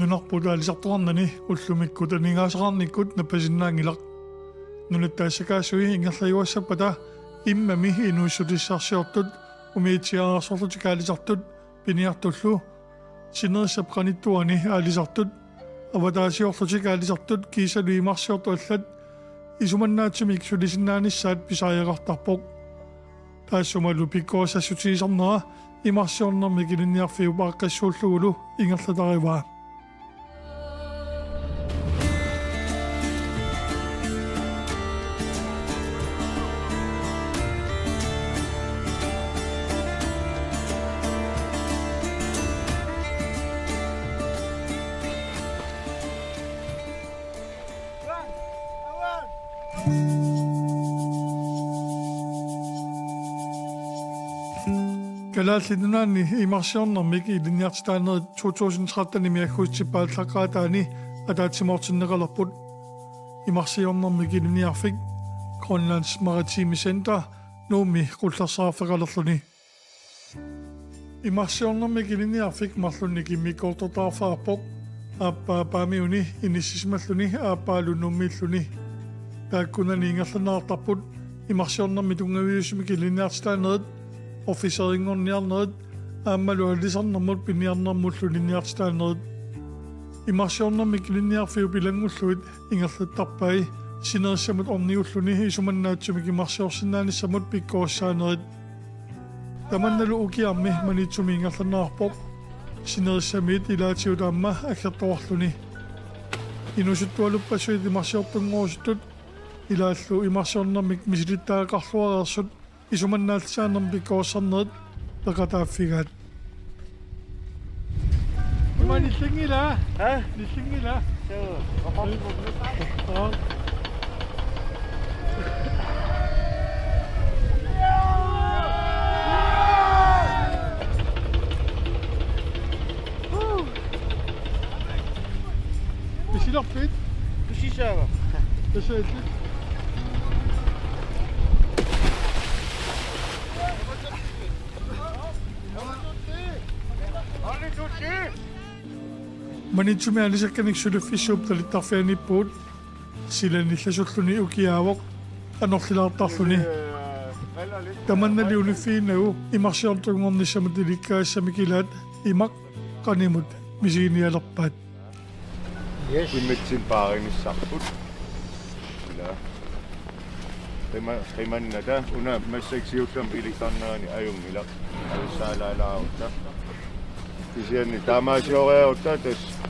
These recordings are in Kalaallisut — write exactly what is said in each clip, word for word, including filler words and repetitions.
Nunarput aalisartoqarnani ullumikkut aningaasaqarnikkut nappasinnaanngilaq. Nunatta assakaasui ingerlajuassappata immami inuussutissarsiortut umiatsiaararsorlutik aalisartut piniartullu sinerissap qanittuani aalisartut avataasiorlutik aalisartut kiisalu imarsiortut allat isumannaatsumik sulisinnaanissaat pisariaqartarpoq. Taassumalu pikkorissassutigisarnera imarsiornermik ilinniarfiup aaqqissuullugulu ingerlatarivaa. Kalaallit Nunaanni imarsiornermik ilinniartitaanerit to tusind tretten-imi aggustip aallaqqaataani ataatsimoortinneqalerput. Imarsiornermik ilinniarfik Grønlands Maritime Center Nuummi qullersaaffeqalerluni. Imarsiornermik ilinniarfik marlunnik immikkoortortaqarfeqarpoq, aappaa Paamiuni inissisimalluni aappaalu Nuummiilluni. Taakkunani ingerlanneqartarput imarsiornermik tunngaviusumik ilinniartitaanerit, officerinngorniarnerit aammalu aalisarnermut piniarnermullu ilinniartitaanerit. Imarsiornermik ilinniarfiup ilanngullugit ingerlattarpai sinerissamut ornigulluni isumannaatsumik imarsiorsinnaanissamut pikkorissaanerit. Tamannalu ukiarmi Maniitsumi ingerlanneqarpoq, sinerissamiit ilaatigut aamma aggertoqarluni. Inuusuttualuppassuit imarsiortunngorusuttut ilaallu imarsiornermik misilittagaqarluareersut isumannaallisaanermik pikkorissarnerit peqataaffigaat. Ima nillinngilaa? Ha? Nillinngilaa? Joo. Joo. Misilerpit? Tusissaanga. Tassaassi. Maniitsumi aalisakkanik suliffissuup talittarfianiippugut, silanik illasulluni ukiaavoq anorlilaartarluni. Tamannali uniffiginnagu imarsiortunngornissamut ilikkagassami ilaat imaq qanimut misiginialerpaat. Yes. Immitsinnut paarinissarput. Ila. Qima-, qimannata una massakkut siullermik ilikkarnerani ajunngilaq. Avissaalaalaarutta. Kisianni taamaasioriarutta tassa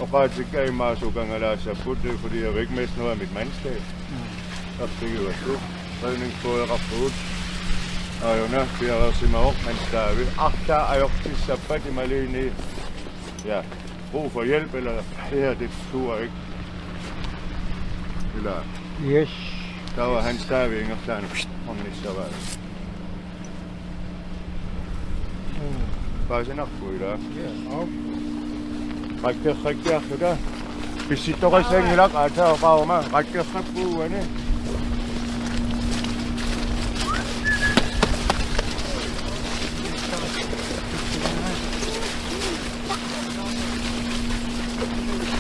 oqaatsikka imaasukangalaassapput, det er fordi, jeg vil ikke miste noget af mit mandskab. Ertigivattu. Redningsbådeqarpugut. Aajuna piareersimavoq Hans David. Arlaat ajortissappat imaluunniit. Ja. Brug for hjælp, eller det her, det duer ikke. Eller Yes. Der var Hans David ingerlaannaq ornissavaa. Paasinarpoq ilaa. Yes. Au. Rakkerrakkiarluta. Pissittoqassanngilaq aatsaat oqaruma. Rakkerrappugut uani.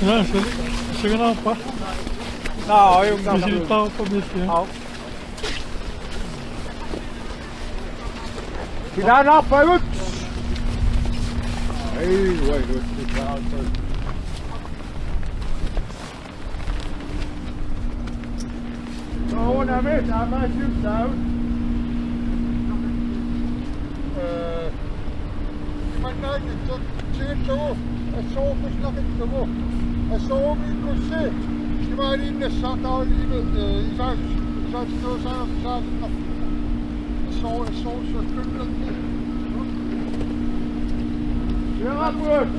Naa, se-, seminaarpa? Naa, ajunngilaq. Misilittaarpa missi? Au. Silaannarpagut. Ei, uai, uai. Soorunami taamaasiussaagut. Ee, imannaanngitsoq tigullugu assorukkusunnaqittugu. Assorumiikkussi imaaliinnassaaq taava ima, ee, isaas-, isaatinuusaarussaarnaq. Assoru-, assorussuakkunnerni. Siaqqapput.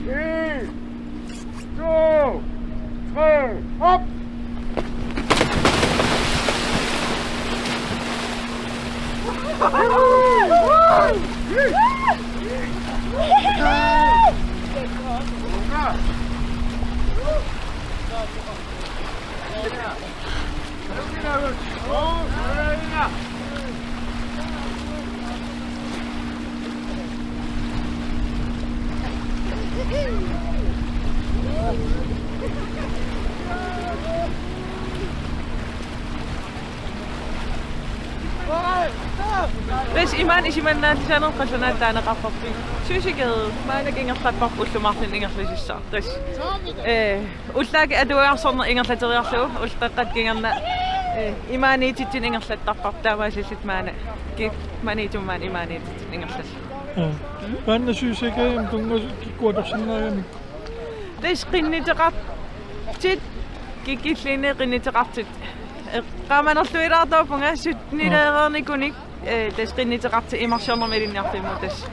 Ee. To, tre, hop! Tassa imaani isumannaallisaaneq qallunaatut taaneqartarpoq. Susie Gade, maannakkut ingerlapparput ullut marluk ingerlassasoq. Tassa, eh, ullaakkut atuagarsorneq ingerlateriarlugu, ulloqeqqata kingorna, eh, imaaniititsinni ingerlattarparput, taamaasilluta maanna, ki-, Maniitsumi maanna imaaniititsinni ingerlallugu. Ja. Taanna Susie Gademi tunngasut kikkut atorsinnaagamikku? Tassa qinnuteqartut, kikkulluunniit qinnuteqartut. Eqqaamanerluilaartuupput, sunniutereernikunik, eh, tassa qinnuteqartut imarsiornermik ilinniarfimmut tassa,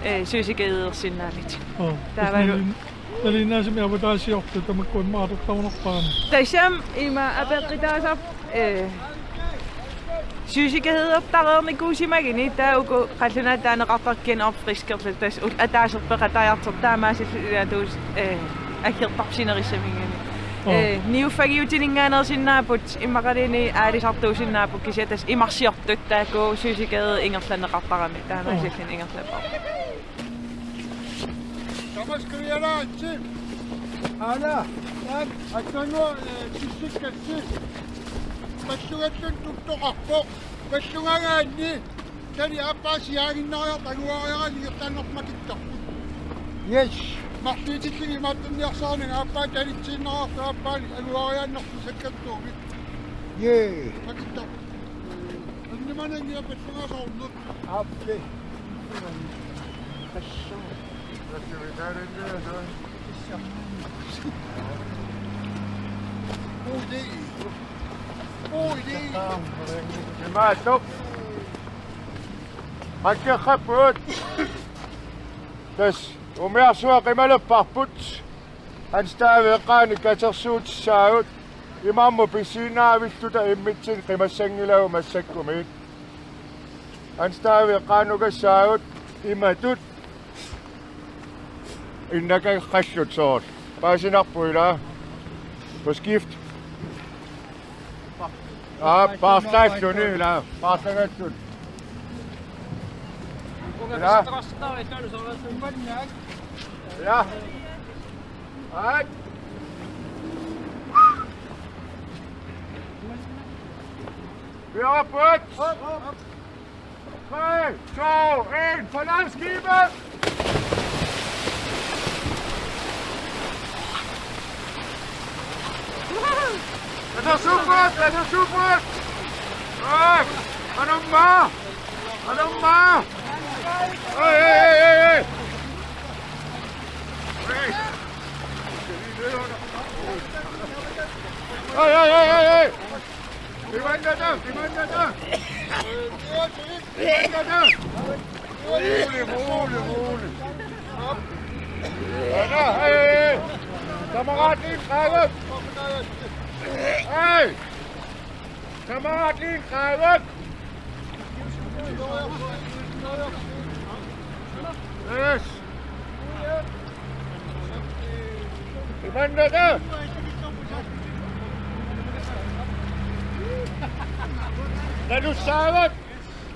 eh, Susie Gadeersinnaaneq. Aa, taavalu tassa nalin-, nalinginnaasumik avataasiortut tamakku immaqa atortarunarput. Tassami ima apeqqutaasarpoq, eh, Susie Gadeertareernikuusimaguni taava uku qallunaatut taaneqartartut genopfriskerlutik, tassa ul-, ataaseq peqataajartortut taamaasilluta ilaatigut, eh, aggertarpoq sinerissaminngaanniit. Aa. Eh, niuffagiutininngaanneersinnaapput, immaqaluunniit aalisartuusinnaapput, kisianni tassa imarsiortut taakku Susie Gade ingerlanneqartarami, taamaasilluta ingerlapparput. Tamassi qiviaraatsi. Aana, taanna, attanuaq, eh, tissikkatsi. Pallungalluunniit tuttoqarpoq. Pallungagaanni. Taanna aappaa siaaginnariarta anguariaraanni ingerlaannartumik makittarput. Yes. Marluutillugit imaattunniarsaarnanga aappaa talitsiinnariarta aappaani anguariaannartumik sakkattuumik. Yay. Makittarput. Annimanangia pallungasoorneq. Aappi. Ui, det er. Ui, det er. Imaattoq. Hakkeqqapput. Tassa umiarsuaq qimalerparput. Hans David eqqaani katersuutissaagut. Imaammat pissinnavilluta immitsinnut qimassanngilagut massakkumiit. Hans David eqqaanukassaagut imatut. Innakaqqalluta soorlu. Paasinarpoq ilaa. På skift. Aa, paarlaalluni ilaa. Paarlagalluta. Ilaa. Ilaa. Aa. Piapput. Tre, to, en, forlad skibet! Den er super! Den er super! Hey! Anumma! Anumma! Hey, hey, hey, hey, hey! Hey! Hey, hey, hey, hey, hey! Kimandata, kimandata. Kimandata. Rolig, rolig, rolig. Ana, hey, hey, hey. Kammeratin qaaguk. Hey. Kammeratin qaaguk. Yes. Kimandata. Nalussaavat.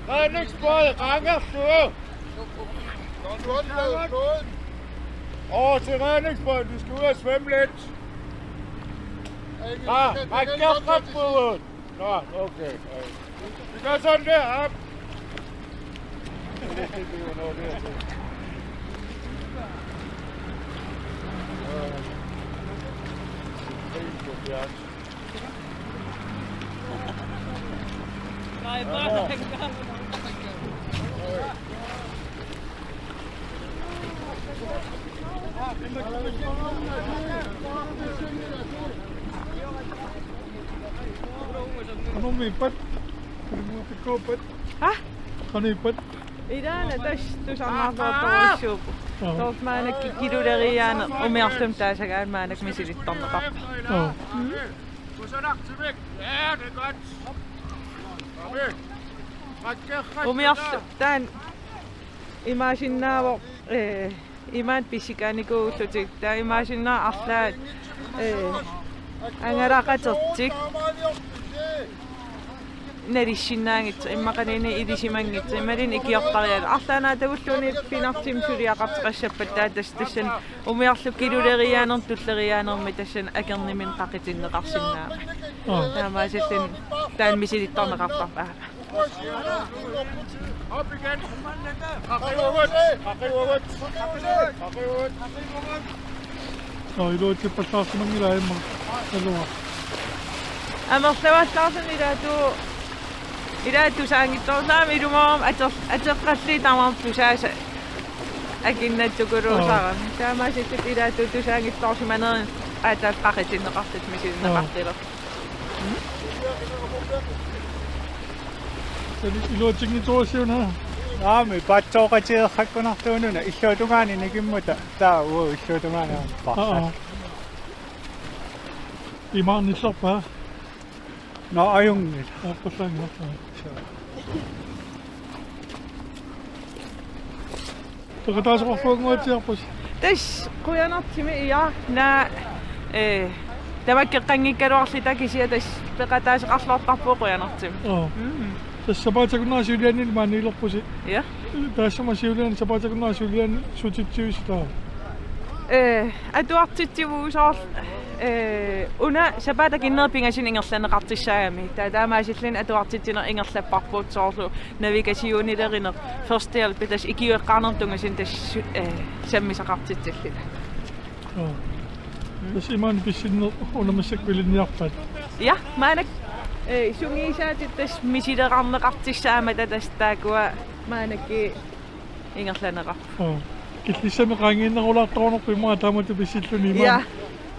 Redningsbåd, rangerflyver. Åh, til redningsbåd, du skal ud og svømme lidt. Ah, man kan godt på. Nå, okay. Vi gør sådan der, op. Qanormi ippat? Qanormi ippat? Ha? Qanoq ippat? Ilaana tassa tusarnaartorujussuuvoq. Aa. Soorlu maannakkut kiluleriaaneq umiarlumik taasagaanni maannakkut misilittarneqarpoq. Aa. Mm. Umiarlu-, taanna imaasinnaavoq, eh, imaat pissikaanikuullutik. Taava imaasinnaavat arlaat, eh, angalaqatertik nalissinnaanngitsoq, immaqaluunniit ilisimanngitsoq, imaluunniit ikiortariaat. Arlaannaatagulluunniit pingaartumik suliaqartoqassappat taava tassa tassani umiarlu kiluleriaanermik tulleriaanermik tassani akornanni qaqitinneqarsinnaammat. Aa. Taamaasilluni taanna misilittarneqartarpoq. Op igen. Haqi uagut. Haqi uagut. Haqi uagut. Nå, iluatsippallaarsimanngilaq immaqa. Alua. Amerlavallaarluni ilaatigut, ilaatigut tusaanngitsoorluni ilumoorami ater-, ateqqallugit tamarmik tusaasa akinnattukuluusarami. Aa. Taamaasilluta ilaatigut tusaanngitsoorsimanerini aatsaat qaqitinneqartut misilinneqartilerput. Suli iluatsinngitsoorsiuna. Aamma, patsooqatigeqqakkunartuununa illuatungaani nikimmata. Taava, uu, illuatungaani aamma. Aa. Paarsaat. Imaannissorpa? Nå, ajunngilaq. Aappallaanngilaq. Suu. Peqataasoqarluannguatsiarpusi. Tassa qujanartumik, ja, naa, eh, tamakkeqqanngikkaluarluta kisianni tassa peqataasoqarluartarpugut qujanartumik. Aa. Mm. Tassa sapaatip akunnerata siuliani maaniilerpusi. Ja. Taassuma siuliani sapaatip akunnerata siuliani sutitsiusi taava. Eh, atuartitsivugut soorlu, eh, una sapaatip akunneri pingasut ingerlanneqartussaagami. Taava taamaasilluni atuartitsineq ingerlapparput soorlu navigationilerineq, førstehjælp, tassa ikiueqqaarnerup tungaanut tassa, eh, sammisaqartitsilluta. Aa. Tassa imaani pissinneq una massakkut ilinniarpat. Ja, maannakkut, eh, sungiusaatit tassa misilerarneqartussaammata tassa taakkua maannakkut ingerlaneqarput. Aa. Killissamik qaangiinnerulaartarunarpoq immaqa taamatut pissilluni imaani. Ja.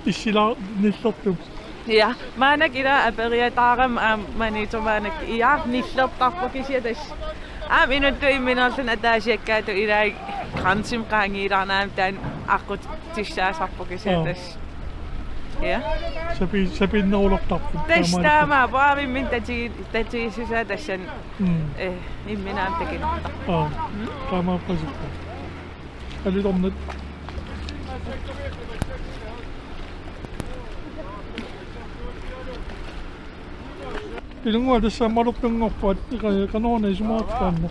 Issilaa nillertumik. Ja, maannakkut ila aperiataarama aamma Maniitsoq maannakkut, ja, nillertarpoq kisianni tassa. Aamma inuttut imminerluni ataasiakkaatut ilai grænsimik qaangiilaarneq aamma taanna aqqutissaasarpoq kisianni. Aa. Tassa. Ja. Sapi-, sapiinnerulertarput. Tassa taamaalipput. Taamaappoq aamma imminut tati-, tatigissusaa tassani. Mm. Eh, imminut aamma takinertarpoq. Aa. Mm. Taamaappasippoq. Alutornaq. Ilunnguaq tassa ammalortunngorpat, qa-, qanoruna isumaqartoq taanna?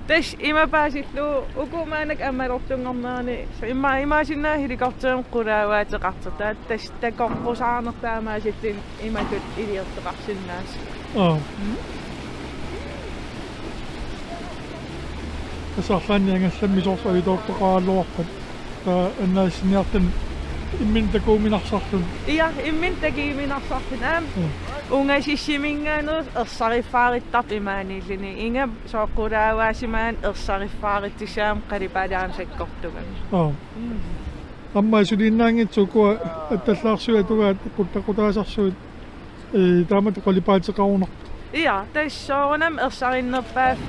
Tassa ima paasillugu uku maannakkut ammalortunngornerani, ima-, imaassinnaavoq helikopterimik qulaavaateqartoq, taava tassa takoqqusaarneq taamaasilluni imatut iliortoqarsinnaasut. Aa. Mm. Tassa arlaannik angallammisoorsoq ajutoortoqaraluarpat. Taava annaassiniartuni imminut takuuminarsarluni. Ja, imminut takuuminarsarluni. Aamma. Mm. Ungasissiminngaanneersoq ersariffaaruttarpoq imaaniilluni. Ingammik soorlu qulaavaasimagaanni ersariffaaruttussaagami qalipaataa aamma sakkortugami. Aa. Mm. Aamma suliinnaanngitsoq ukua attallaarsuit atugaat quttaqutaasarsuit, ee, taamatut qalipaateqarunarput. Ja, tassa soorunami ersarinnerpaat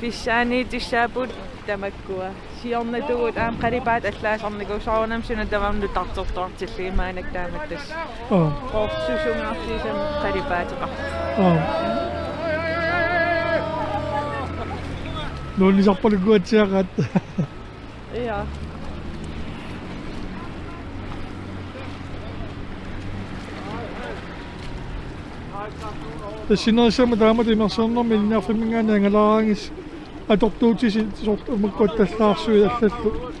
pissaaniittussaapput tamakkua. Siornatigut aamma qalipaatit allaasarnikuupput soorunami suna tamarmi nutartertuartillugit maannakkut taamatut tassa. Aa. Qorsusungaarsiisami qalipaateqarput. Aa. Nuannisarpalukkuatsiaqaat. Ja. Tassa sinerissami taamatut imersiornermi ilinniarfimminngaanniit angalaaraangassi atortuutisi soorlu makku attallaarsuit allallu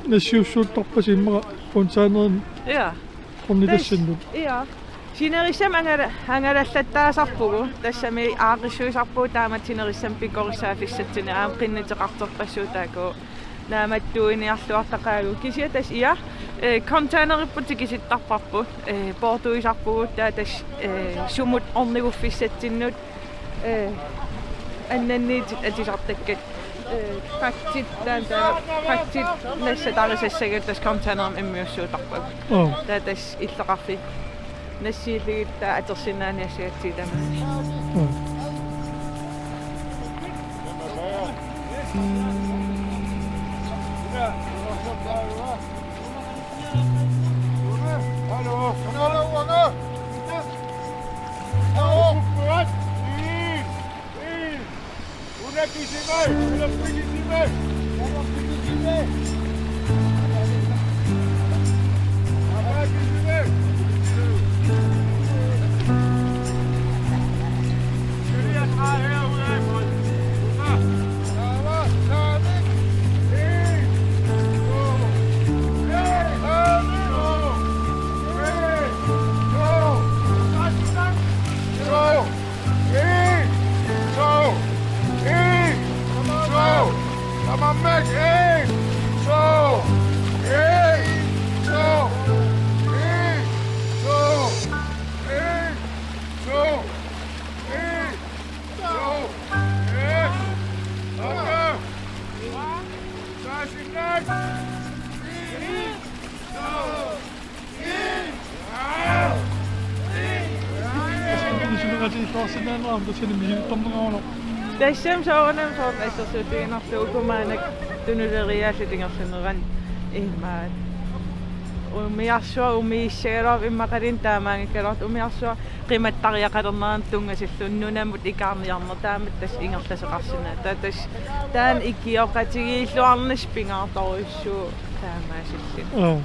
nassiussuuttarpasi immaqa containerimik. Ja. Ornitassannut. Tassa, ja. Sinerissami angala-, angalallattaasarpugut, tassami aaqqissuisarpugut taamatut sinerissami pikorissaaffissatsinnik aamma qinnuteqartorpassuit taakku naammattuiniarluartaqaagut. Kisianni tassa, ja, eh, containerippugut tikisittarparput, eh, poortuisarpugut taava tassa, eh, sumut orniguffigisatsinnut. Ee, annanniit atisartakkat. Ee, paktit, taanna paktit nassatarisassagut tassa containerimik immiussuuttarpagut. Aa. Taava tassa illoqarfiit nassiullugit taava atorsinnaaniassagatsigit tamarmik. Aa. Hallo. Hallo. Amen. En, to, en, to, en, to, en, to, en, to, en. Op. Tag sin næste. En, to, Tassami soorunami soorunami assersuutigiinnarlugu maannakkut tunuleriiaarluta ingerlanerani imaat. Umiarsuaq umiissagaluarpoq immaqaluunniit taamaanngikkaluartoq umiarsuaq qimattariaqalernerani tunngatillugu nunamut ikaarniarneq taamatut tassa ingerlasoqarsinnaavoq. Taava tassa taanna ikioqatigiilluarnissaq pingaartorujussuuvoq taamaasilluni. Aa.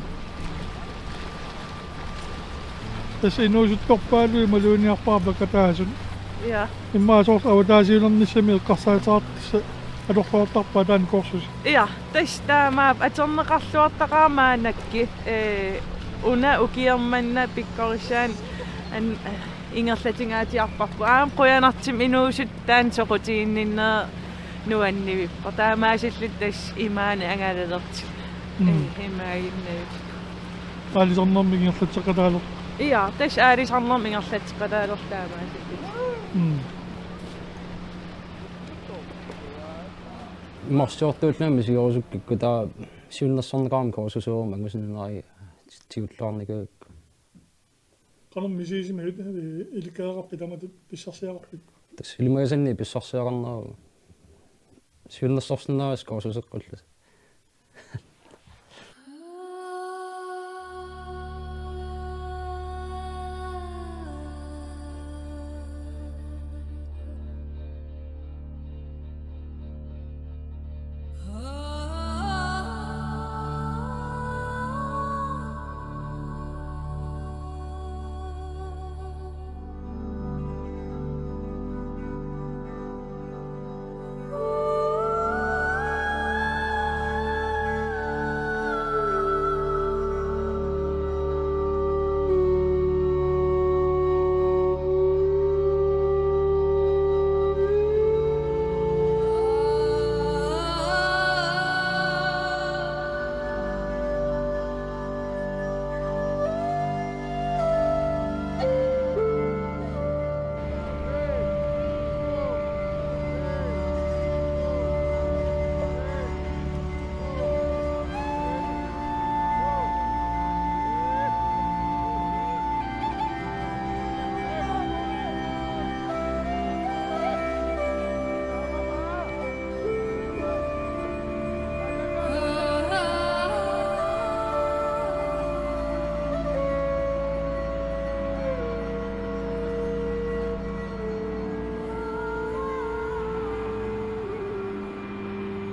Tassa inuusuttorpaaluit imaluunniit arpakataasunut. Ja. Immaqa soorlu avataasiulernissamik eqqarsaateqartussaq atorluartarpaa taanna kursusi. Ja, tassa taamaappoq atorneqarluartaqaaq maannakkut, ee, una ukioq manna pikkorissaani an-, ingerlatingaatsiarparput. Aamma qujanartumik inuusuttut taanna soqutiginninneq nuannivippara. Taamaasilluta tassa imaani angalalertut. Mm. Ee, imaaginnavik. Aalisarnermik ingerlatseqataalerpoq. Ja, tassa aalisarnermik ingerlatseqataalerpoq taamaasilluta. Mm. Marsiortuullunga misigerusukkukku taava siunnersorneqarami kursusuugama angusinneri tigulluarnikuugakku. Qanormi misigisimagit, ee, ilikkagaqarpit taamatut pissarsiaqarpit? Tassa ilimagisannik pissarsiaqarneruvoq. Siunnersorsinnaavarsi kursuseqqullusi.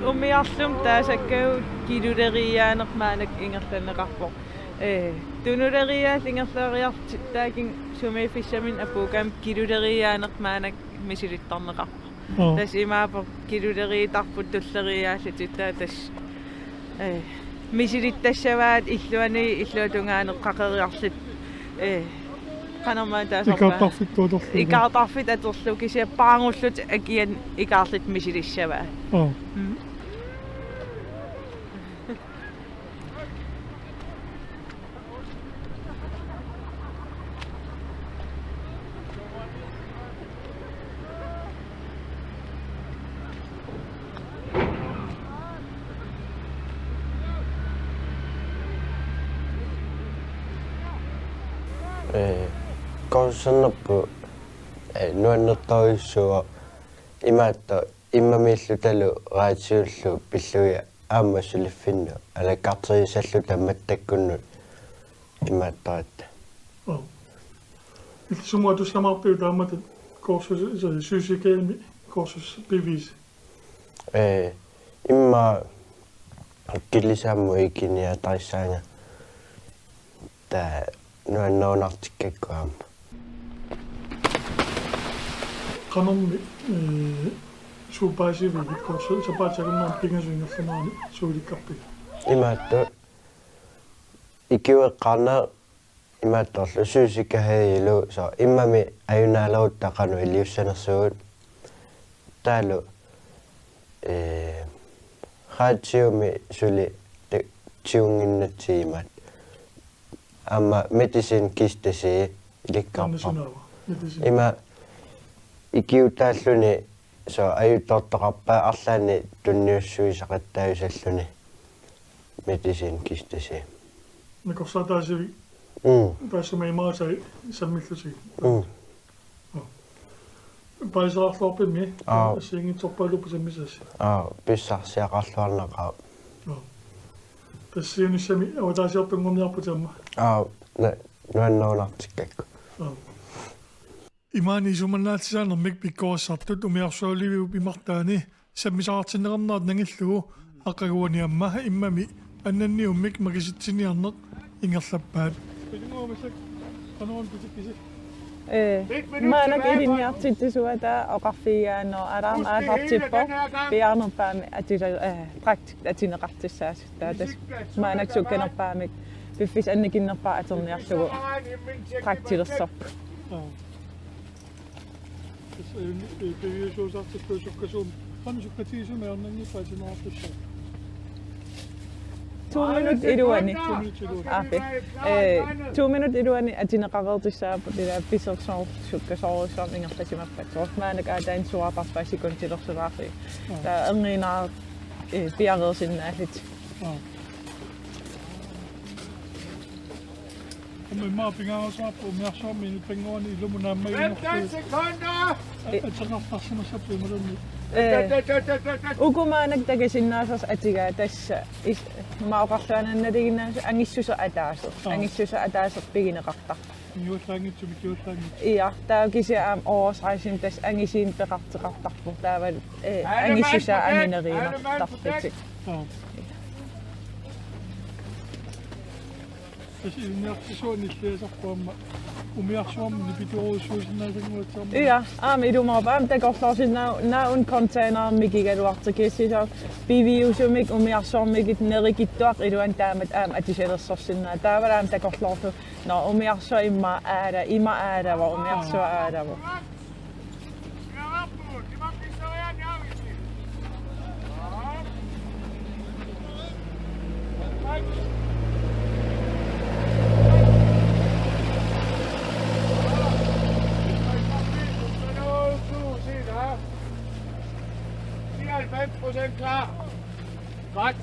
Umiarlumi taasakkagut kiluleriiaaneq maannakkut ingerlanneqarpoq. Ee, tunuleriiaallu ingerlariartut taakku sumiiffissaminnik apuukkaanni kiluleriiaaneq maannakkut misilittarneqarpoq. Aa. Tassa imaappoq kiluleriiaarput tulleriiaallutik taava tassa, ee, misilittassavaat illuanni illuatungaanut qaqeriarlutik. Ee, qanormaa taasarpaa. Ikaartarfittut atorlugit. Ikaartarfittut atorlugit kisianni paarngullutik akianni ikaarlutik misilissavaat. Aa. Mm. Ee, kursusernerput, ee, nuannertorujussuuvoq imaattoq immamiillutalu raatiullu pillugit aamma suliffinnut alakkarterisalluta mattakkunnut imaattoratta. Aa. Illit sumut atussamaarpiuk taamatut kursus-, så sygesikkermi kursusbevis? Ee, immaqa killisaammu ikiniatarissaanga. Taava nuannerunartikkakku aamma. Qanormi, ee, suut paasivigit kursu-, sapaatip akunnerani pingasut ingerlanerani suut ilikkarpigit? Imaattoq ikiueqqaarneq imaattorlu sygesikkerhedilu soorlu immami ajunaalerutta qanoq iliussanersugut. Taavalu, ee, Radiumi suli ta-, tiunnginnatsigu imaat. Aamma medicinkistersii ilikkarpara. Aamma sunaava? Medicin. Ima ikiuutaalluni soorlu ajutoortoqarpat arlaannik tunniussuisaqattaajusalluni. Medicinkisters. Nakorsaataasivik. Mm. Taassuma imaasai sammillusi. Mm. Paasisaqarluarpimmi? Aa. Assigiinngitsorpaaluupput sammisaassi. Aa, pissarsiaqarluarnaqaaq. Aa. Tassa siunissami avataasiartunngorniarputit aamma. Aa, na-, nuannerunartikkakku. Aa. Imaani isumannaallisaanermik pikkorissartut umiarsualiviup imartaani sammisaqartinneqarnerat nangillugu aqaguani aamma immami annanniummik makisitsiniarneq ingerlappaat. Ee, maannakkut ilinniartitsisuata oqarfigigaanni alarm aaqqartippoq piaarnerpaamik atila-, ee, dragt atineqartussaasut. Taava tassa maannakkut sukkanerpaamik piffissaq annikinnerpaaq atorniarlugu dragtilersorpoq. Aa. Tassa, ee, piviusuusartillugu sukkasuumik. Qanoq sukkatigisumik ajornanngippat atineqartussaasut? To minut iluani. To minut iluani. Aapi. Ee, to minut iluani atineqareertussaapput ila pisersoor-, sukkasoorujussuarmik ingerlasimappat. Soorlu maannakkut aatsaat suaaparpaa sekundilersulaarlugit. Aa. Taava erniinnaq, ee, piareersinnaallutik. Aa. Aamma immaqa pingaarnerpaaq umiarsuarmi inuttannguani ilumut naammaginersugut. Femten sekunder! A-, ateqartarsimassapput imaluunniit. Ee, uku maannakkut takusinnaasarsi atugaat tassa is-, immaqa oqarluaannarnavianngilaq angissuseq ataaseq. Aa. Angissuseq ataaseq pigineqartarpoq. Inguallaanngitsumik, inguallaanngitsumik. Ja, taava kisianni aamma oversejsing tassa angisuunik peqartoqartarpoq. Taava, ee, angissusaa angineriinnartarlutik. Aa. Tassa ilinniartitsisuat nilliasarput aamma umiarsuarmi nipitorujussuusinnaasannguatsiarmat. Ja, aamma ilumoorpoq aamma takorloorsinnaa-, naa una containerimik mikigaluartoq kisianni soorlu piviusumik umiarsuarmigit nerikittuaq iluani taamatut aamma atusalersorsinnaasoq. Taavalu aamma takorloorlugu: Nå, umiarsuaq immaqa aala-, ima aalavoq, umiarsuaq aalavoq. Nioghalvfems procent klar. Godt.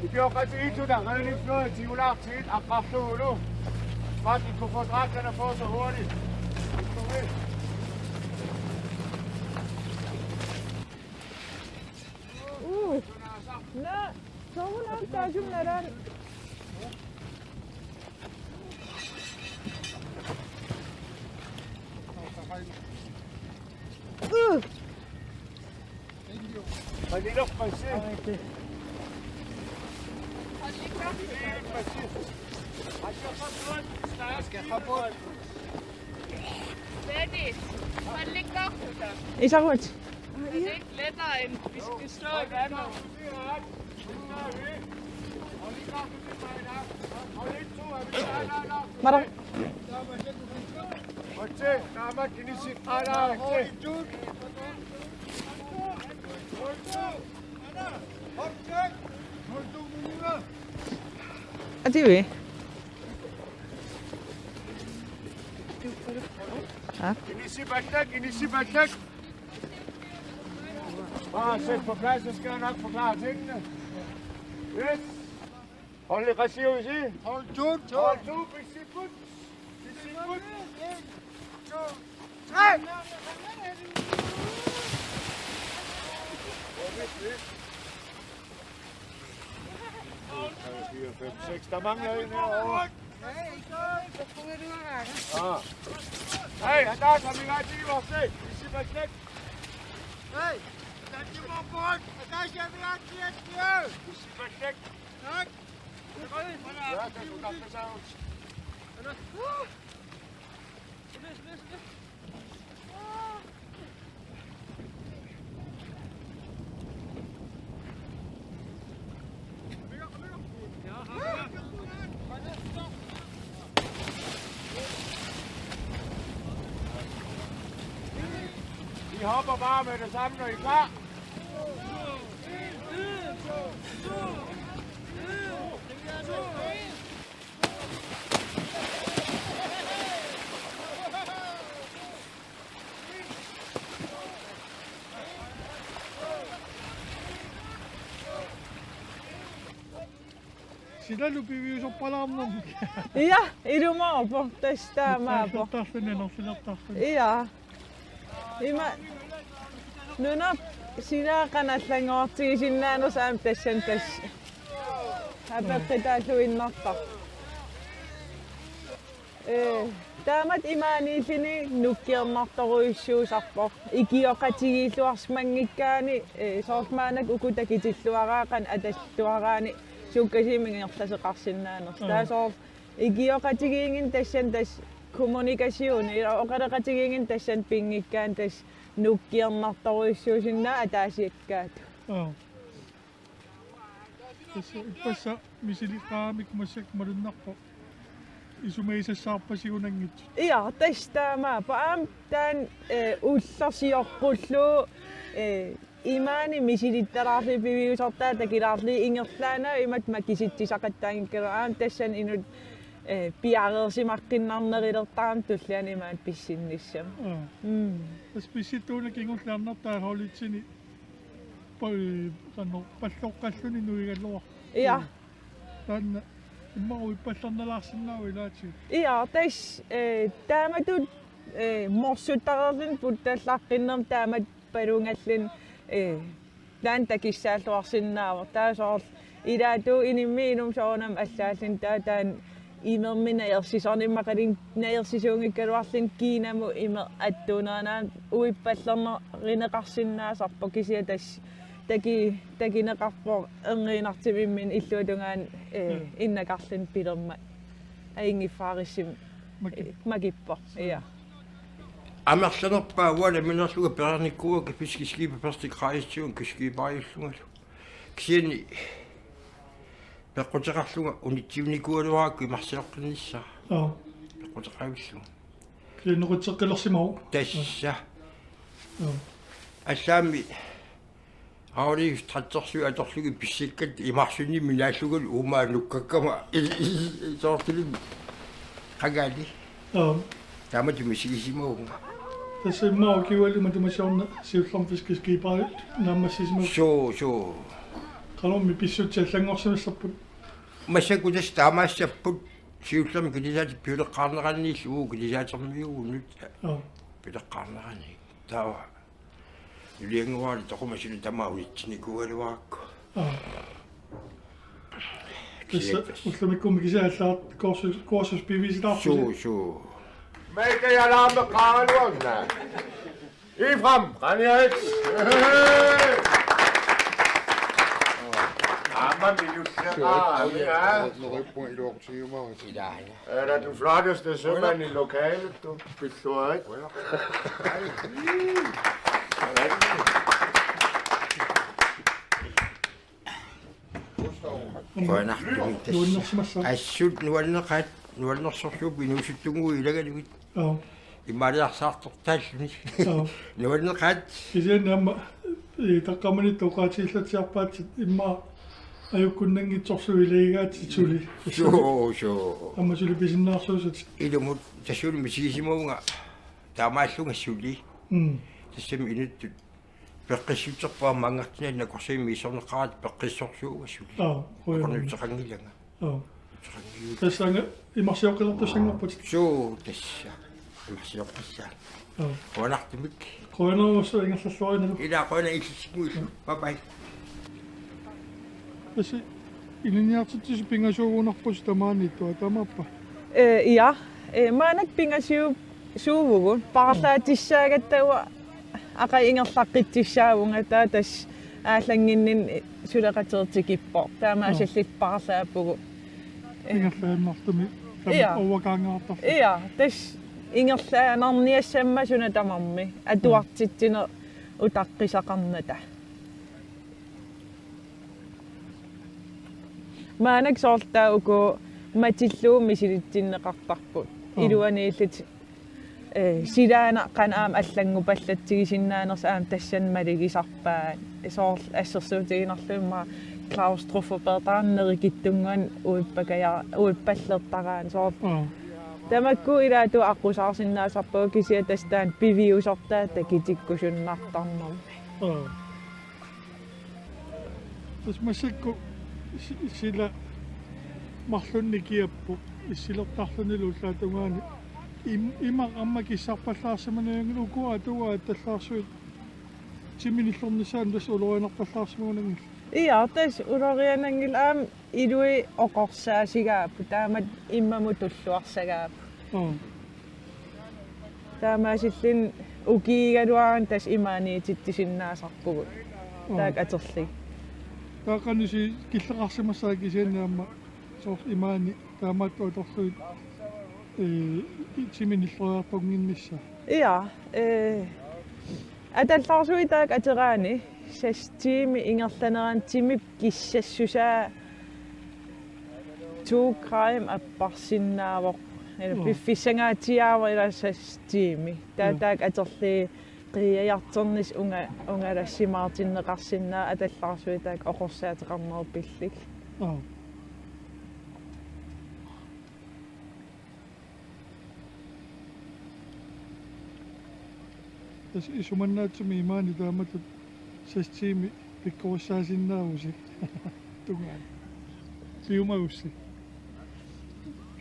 Ikiorqatigiissutaat qanilluat tigulaartigit aqqarlugulu. Martin, du får dragterne på så hurtigt. Uh. Nå, så hun har taget sådan der. Uh. Isarut. Er det ikke lettere, end vi skal stå i vandet? Maraq. Ativi. Ha? Inissi Patlak, Inissi Patlak. Bare sæt på plads, så skal jeg nok forklare tingene. Yes. Hold det, Christian, I sige. Hold to, to. Hold to, Christian. Seks, der mangler en herovre. Ah. Hey, han tager sig, vi har ti vores seks. Vi siger, hvad slet. Hey, der er ti vores bord. Og der skal vi have ti. Vi siger, hvad slet. Tak. Vi hopper bare med det samme, når I er klar. Silalu piviusorpalaarnermik. Ja, ilumoorpoq tassa taamaappoq. Tarlunni anerfilertarluni. Ja. Ima nunap silaa qanoq allanngortigisinnaanersoq aamma tassani tassa. Apeqqutaalluinnartarpoq. Ee, taamatut imaaniilluni nukkiornartorujussuusarpoq. Ikioqatigiilluarsimanngikkaanni, ee, soorlu maannakkut uku takutilluaraat qanoq atalluaraanni sukkasuumik ingerlasoqarsinnaanersoq. Mm. Taava soorlu ikioqatigiinngitsunik tassani tassa kommunikationi, ila oqaloqatigiinngitsunik tassani pinngikkaanni tassa nukkiornartorujussuusinnaavoq ataasiakkaatut. Aa. Tassa ippassaq misilittagamikkit massakkut malunnarpoq. Isumagisassaarpasigunanngitsut. Ja, tassa taamaappoq. Aamma taanna, eh, ulloq sioqqullugu, eh, imaani misilittalaarlugit piviusortaat takulaarlugit ingerlaannaq imatut makisitsisaqattaanngikkaluarluni aamma tassani inuit, eh, piareersimaqqinnarulertarami tulliani imaani pissinnissamut. Aa. Mm. Tassa pissuttuuneq kingulliit arnartaat holditsini pa-, eh, qanoq palloqqalluni nuigaluarpoq. Ja. Taanna immaqa uippallernalaarsinnaavoq ilaatigut. Ja, tassa, eh, taamatut, eh, morsuttareerluni puttallaqqinnermi taamatut palungalluni, eh, taanna takussaalluarsinnaavoq. Taava soorlu ilaatigut inimmiit inummut soorunami allaalluni taava taanna imermik najersisoq, imaluunniit najersisuunngikkaluarluni kiinamut imeq attuunerani aamma uippallernerineqarsinnaasarpoq, kisianni tassa taki-, takuneqarpoq erniinnartumik imminut illuatungaanut, eh, mm, innakarluni pilermat. Ajunngiffaarissumik. Makip-, eh, makippoq. Ja. Amerlanerpaat uanga nammineerlunga pereernikuuakka fiskeskibet første gradssuun kystskiperiullungalu. Kisianni peqquteqarlunga unitsivinnikuugaluarakku imarsioqqinnissaa. Aa. Peqquteqarlunga. Kisianni noqitseqqilersimavoq. Tassa. Aa. Allaammi Aarlerius traktorsuit atorlugit pissakkat imarsunimmi naallungalu uumaat nukkakkama i-, i-, i-, soorlumi qangali. Aa. Taamatut misigisimavunga. Tassa immaqa ukiualu matuma siorna siullermik fiskeskiberi naammassisimavoq. Suu, suu. Qanormi pissutsit allanngorsimassapput? Massakkut tassa taamaassapput siullermik kilisaatip piuleqqaarneraniillu uu kilisaatermiuunnut. Aa. Piuleqqaarnerani. Taava. Nuliannguaali toquma suna tamaat unitsinikuugaluarakku. Aa. Tassa, kisianni tassa ullumikkummi kisianni allaat kursus, kursus piviusilaarpusi. Suu, suu. Meitä ja laamme qaluanna. Ifram, qaniat. Aamma minussa. Suu, aa, ja. Neriuppunga iluaqutigiumaarpara. Ilaa, ja. Er du flotteste sømand i lokalet, du? Pilluarit. Qujanartumik tassa. Nuannersimassaaq. Assut nuanneqaat, nuannersorsuupput inuusuttunnguit ilagalugit. Aa. Imaaliarsaartortaalluni. Aa. Nuanneqaat. Kisianni aamma, eh, taqqamaniittoq oqaatigilaatsiarpaatsit immaqa ajukkunnanngitsorsuit ilagigaatsit suli. Suu, suu. Aamma suli pisinnaarsuusatit. Ilumut tassuuna misigisimavunga taamaallunga suli. Mm. Tassami inuttut peqqissutserput aamma angertunalu nakorsaammi issorneqaratik peqqissorsuuvunga suli. Aa, qujanaq. Nakornuteqanngilanga. Aa. Tassa imarsioqqilertussanngorput. Suu, tassa. Imarsioqqissaaq. Aa. Qujanartumik. Qujanarujussuaq ingerlalluarinagu. Ilaa, qujanaq illissimullu. Bye bye. Tassa ilinniartitsisut pingasuugunarpusi tamaaniittoq, taamaappa? Eh, ja. Eh, maannakkut pingasuuvugut. Paarlaatissaagatta uanga aqagu ingerlaqqitsissaavunga, taava tassa aallannginninni suleqateertikippoq. Taamaasilluni paarlaappugut. Ingerlaannartumik tamat, ja, overgangertarpoq. Ja, tassa ingerlaannarniassammat suna tamarmi atuartitsineq utaqqisaqarnata. Maannakkut soorlu taava uku matillugu misilitsinneqartarput. Aa. Iluaniillutik Ee, silaannaq qanoq aamma allanngupallatsigisinnaanersoq aamma tassani malugisarpaat. Soorlu assersuutigiinnarlugu immaqa klaustrofobeertarneq nerikkittunnguanik uippakaja-, uippallertaraanni soorlu. Mm. Tamakku ilaatigut aqqusaarsinnaasarpagut kisianni tassa taanna piviusortaa takutikkusunnartarnermi. Mm. Tassa massakkut si-, sila marlunnik kiappoq issilertarlunilu ullaap tungaani im-, imaq aamma kissarpallaarsimanngilaq uku atugaat tallaarsuit timi nillornissaanut tassa ulorianarpallaarsimagunanngillat. Ja, tassa uloriananngilaq aamma ilui oqorsaasigaapput taamatut immamut tulluarsagaapput. Mm. Taamaasilluni ukiugaluaraanni tassa imaaniititsisinnaasarpugut. Mm. Taakku atorlugit. Taava qanoq ilissi killeqarsimassavat kisianni aamma soorlu imaani taamaattoq atorlugit, ee, i-, timi nilloriartunnginnissaa. Ja, ee, atallaarsuit taakku ateraanni seks tiimi ingerlanerani timip kissassusaa to gram apparsinnaavoq. Ila Mm. piffissangaatsiaavoq ila seks tiimi. Taava Mm. taakku atorlugit qiiajartornissaq unga-, ungalassimaartinneqarsinnaavoq atallaarsuit taakku oqorsaateqarnerup pillugit. Mm. Tassa isumannaatsumik imaani taamatut seks tiimi pikkorissaasinnaagussi. Tungaanut. Piumagussi.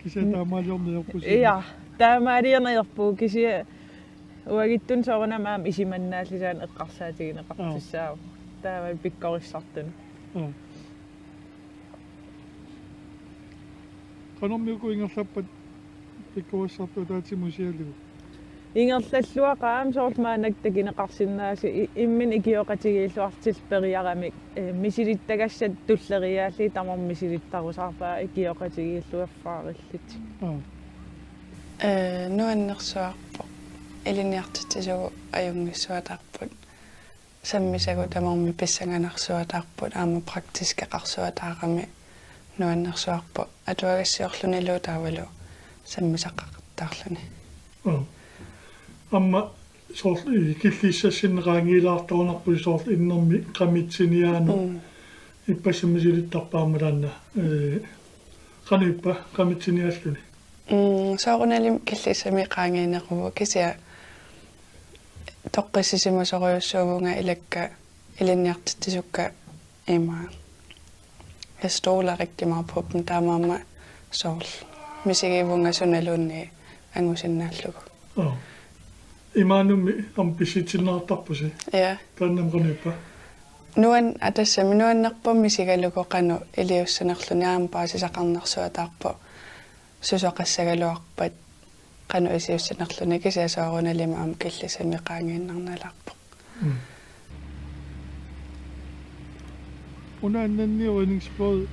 Kisianni taamaaliorneq ajorpusi. Ja, taamaaliorneq ajorpugut kisianni uagutsinnut soorunami aamma isumannaallisaaneq eqqarsaatigineqartussaavoq. Aa. Taava pikkorissartunut. Aa. Qanormi uku ingerlappat pikkorissartut ataatsimut sialigu? Ingerlalluaqaaq aamma soorlu maannakkut takuneqarsinnaasut i-, imminut ikioqatigiilluartillu periaramik, ee, misilittagassat tulleriiaarlugit tamarmik misilittarusaarpaat ikioqatigiilluarfaarillutik. Aa. Ee, nuannersuarpoq. Ilinniartitsisugut ajunngissuataarput. Sammisagut tamarmik pissanganarsuataarput aamma praktiskeqarsuataarami nuannersuarpoq atuagassiorlunilu taavalu sammisaqartarluni. Mm. Aamma soorlu, ee, killissassinneq qaangiilaartorunarpoq soorlu innermi qamitsiniaanut. Mm. Ippassaq misilittarpaa aamma taanna, ee, qanoq ippa qamitsiniaalluni? Mm, soorunalimi killissami qaangiineruvoq kisianni toqqissisimasorujussuuvunga ilakka ilinniartitsisukka ima. Jeg stoler rigtig meget på dem, taamaammat soorlu misigivunga sunaluunniit angusinnaallugu. Aa. Imaanummi aamma pissutsinneqartarpusi? Ja. Taannami qanoq ippa? Nuan-, aa, tassami nuannerpoq misigalugu qanoq iliussanerluni aamma paasisaqarnersuataarpoq susoqassagaluarpat qanoq iliussanerluni kisianni soorunalimi aamma killissami qaangiinnarnalaarpoq. Mm. Una annanni redningsflåde,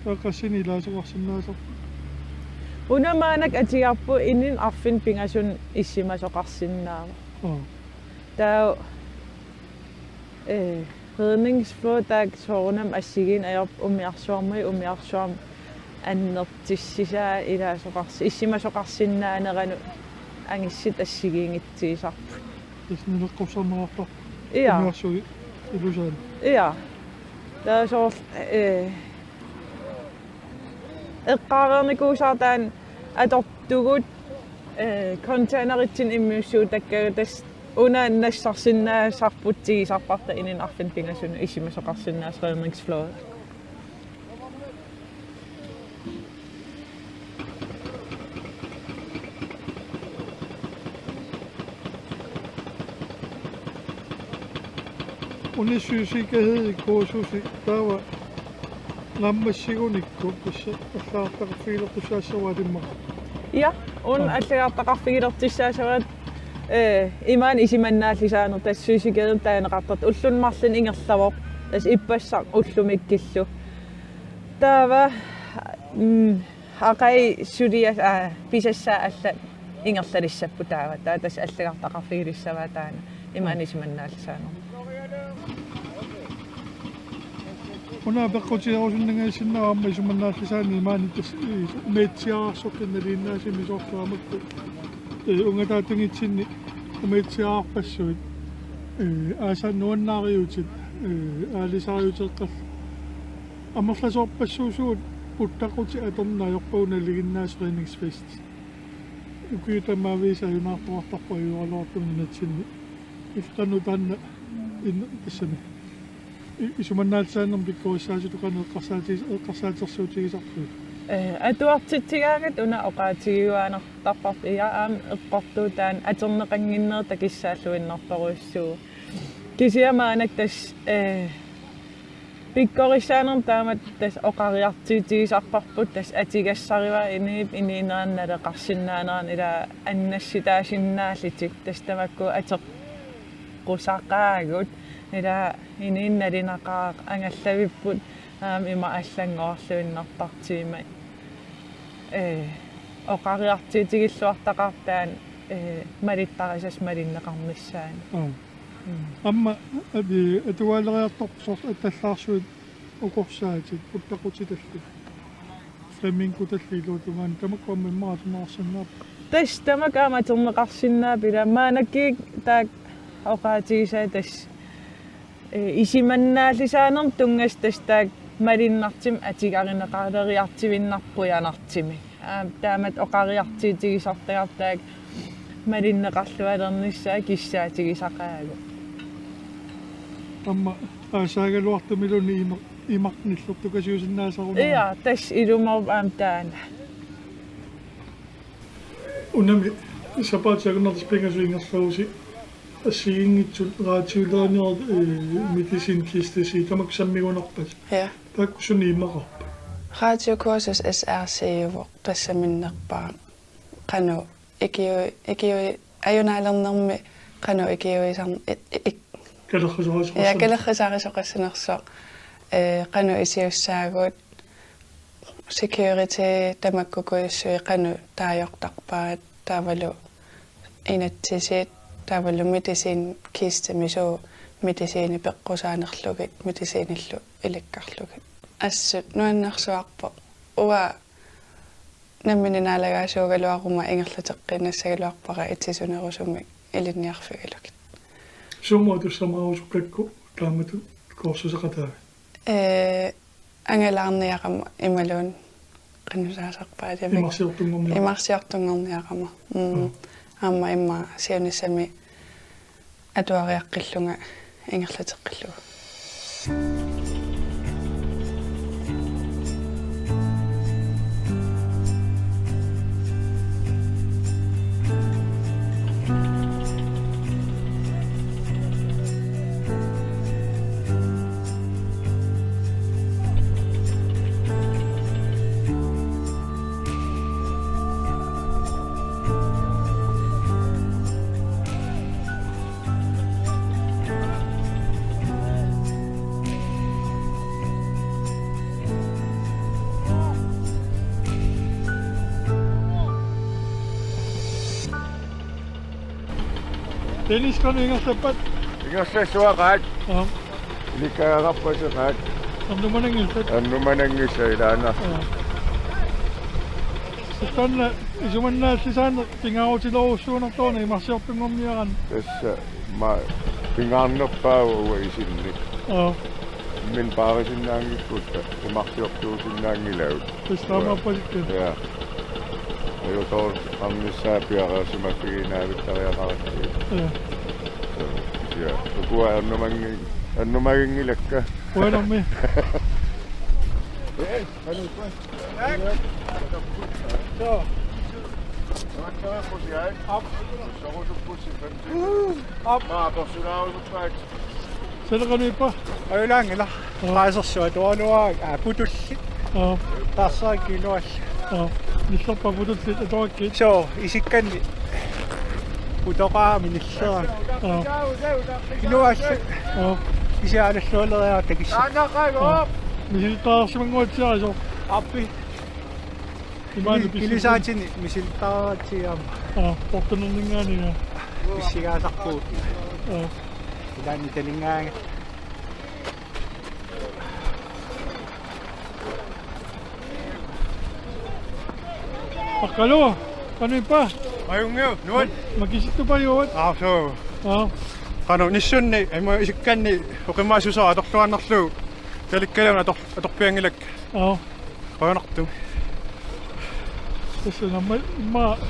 taava qassinik ilaasoqarsinnaasarpit? Una maannakkut atugarput inunnut arfineq-pingasunut isumasoqarsinnaavoq. Aa. Taava, ee, redningsflåde taakku soorunami assigiinneq ajorput umiarsuarmiit umiarsuarmut annertussisaanik ilaasoqarsi-, isumasoqarsinnaaneranut angissutut assigiinngitsuusarput. Tassa naleqqussarneqartarpoq. Ja. Umiarsuit ilusaannik. Ja. Taava soorlu, ee, eqqaareernikuusara taanna atortugut, ee, containeritsinni immiussuutakkagut tassa una nassarsinnaasarput tigusarparput inunnut arfineq-pingasunut isumasoqarsinnaasoq redningsflåde. Una søsikkerhedskursusi taava naammassigunikku tassa allagartaqarfigilertussaassavaat immaqa? Ja, una Aa. allagartaqarfigilertussaassavaat, ee, imaani isumannaallisaaneq tassa søsikkerhedip taaneqartartoq ulluni marlunni ingerlavoq. Tassa ippassaq ullumikkillu. Taava, mm, aqagu sulias-, aa, pisassaat allat ingerlalissapput taava. Taava tassa allagartaqarfigilissavaat taanna. Imaani isumannaallisaaneq. Una peqqutigerusunnangajassinnaavat aamma isumannaallisaaneq imaani tassa i-, umiatsiaararsortut nalinginnaasumik soorlu aamma Ee, ungataatunngitsinni umiatsiaarpassuit, ee, aasaq nuannaariutit, ee, aalisariuteeqqallu. Amerlasoorpassuusugut puttaqutit atorneq ajorpagut nalinginnaasoq redningsfest. Ukiut tamaviisa ajunaartoqartarpoq ajoraluartumik nunatsinni. Illit qanoq taanna in-, tassami. I-, isumannaallisaanermut pikkorissaasutut qanoq eqqarsaati-, eqqarsaatersuutigisarpigit? Ee, atuartitsigaangat una oqaatigiuaannartarparput, ila aamma eqqortuutaat atorneqannginneq takissaalluinnartorujussuuvoq. Kisianni maannakkut tassa, ee, pikkorissaanermut taamatut tassa oqariartuutigisarparput, tassa atugassarivara inuup inuunerani naleqarsinnaanerani ila annassutaasinnaallutik, tassa tamakku atoqqusaqaagut, ila inuuneq nalunaqaaq angallavipput aamma ima allanngorluinnartartigimmata. Ee, oqariartuutigilluartaqaartoq taanna, ee, malittarisassat malinneqarnissaannut. Aa. Mm. Aamma, aa, atualeriartorput soorlu attallaarsuit ukorsaatit, puttaqutillit, flamingotillit iluatungaani, tamakku aamma immaqa atorneqarsinnaapput? Tassa tamakku aamma atorneqarsinnaapput, ila maannakkut taakku oqaatigisaat tassa, ee, isumannaallisaanermut tunngasut tassa taakku malunnartumik atugarineqaleriartuinnarput qujanartumik. Aamma taamatut oqariartuutigisartagarput taakku malunneqarlualernissaat kissaatigisaqaagut. Aamma aasaagaluartumilluunniit ima-, imaq nillertukasiusinnaasaruna. Ila, tassa ilumoorpoq aamma taanna. Unami sapaatip akunnerata pingasut ingerlavusi assigiinngitsut raatiulerniarit, ee, medicinkistesi tamakku sammigunarpasi. Ja. Taakku suni imaqarput? Radiokursus S R C-uvoq, tassa minnerpaaq. Qanoq ikiu-, ikiu-, ajunaalernermi qanoq ikiuisarn-, i-, i-, ik-, Kalerrisarisoqassanersoq. Ja, kalerrisarisoqassanersoq. Ee, qanoq isussaagut, security tamakkukujussuit qanoq taagortarpaat, taavalu inatsisit, taavalu medicinkistemi suut medicinit peqqusaanerlugit, medicinillu ilikkarlugit. Assut nuannersuarpoq. Uanga nammineq naalagaasuugaluaruma ingerlateqqinnassagaluarpara itisunerusumik ilinniarfigalugit. Sumut tussamaarusukkakku taamatut kursuseqataavit? Ee, angalaarniarama imaluunniit qinnusaasarpaat. Imarsiortunngorniarama. Imarsiortunngorniarama. Mm. Mm. Aamma immaqa siunissami atuariaqqillunga ingerlateqqillugu. Dennis, qanoq ingerlappat? Ingerlassuaqaat. Aap. Ilikkagaqarpassuaqaat. Ernumananngillat? Ernumananngillat ilaanni. Aap. Taanna isumannaallisaaneq pingaarutilerujussuunartoq una imarsiortunngorniaraanni. Tassa ma-, pingaarnerpaavoq uanga isinnik. Aap. Imminut paarisinnaanngikkutta imarsiortuusinnaanngilagut. Tassa taamaappasikka. Ja. Ajutoorneqarnissaa piareersimaffigiinnavittariaqarakkit. Ja. Ja. Ukua ernumanngi-, ernumaginngilakka. Qujanarmi. Saleqaniippa? Ajulaanngilaq. Aa. Qaasersuaq atuaraluarakkit, aa, putullit. Aa. Taarserakku iluallu. Aa. Nillerpaat putullit atuarakkit? Suu, isikkanni putoqarami nillerami. Aa. Iluallu. Aa. Isialallualeriartakis. Aa. Misilittaarsimannguatsiarisoq. Aappi. Imaani pili-, pisi-, pilisaatini misilittaaratsiarama. Aa, portunerninngaanniit. Pissigaasarpugut. Aa. Ilaanni talingaanga. Aqqalu, qanoq ippa? Ajunngilaq, nuann'. Makisittupajuat. Aa, suu. Aa. Qanoq nissunni, ima isikkanni, oqimaassusaa atorluarnerlugu. Talikkaluunniit ator-, atorpianngilakka. Aa. Qujanartumik. Tassa namma immaqa